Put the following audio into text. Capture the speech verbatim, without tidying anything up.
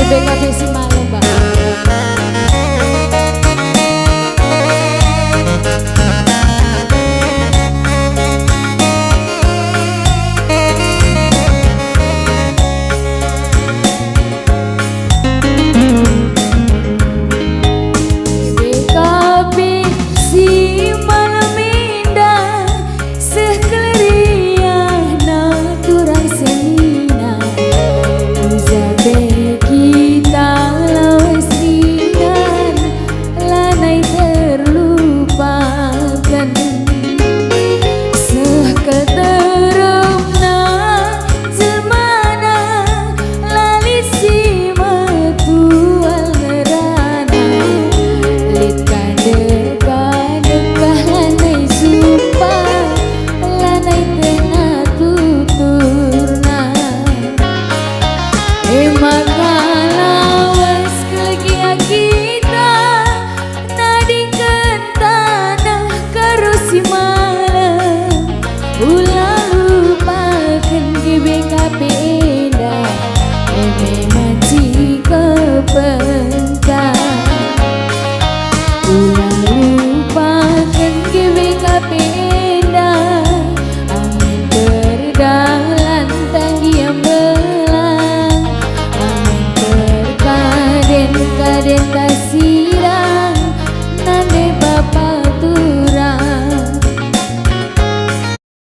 B K B si malem, Mbak. B K B si malem enda, seh kal riahna turang senina. Uga pe kita lawes ringan, lanai terlupaken. Seh keteremna jelmana, la lit si metual ngerana. Lit ka deka-deka lanai sumpah, lanai tehna tuturna. E maka lawes kal gia kita, nadingken taneh Karo si malem, ula lupaken G B K P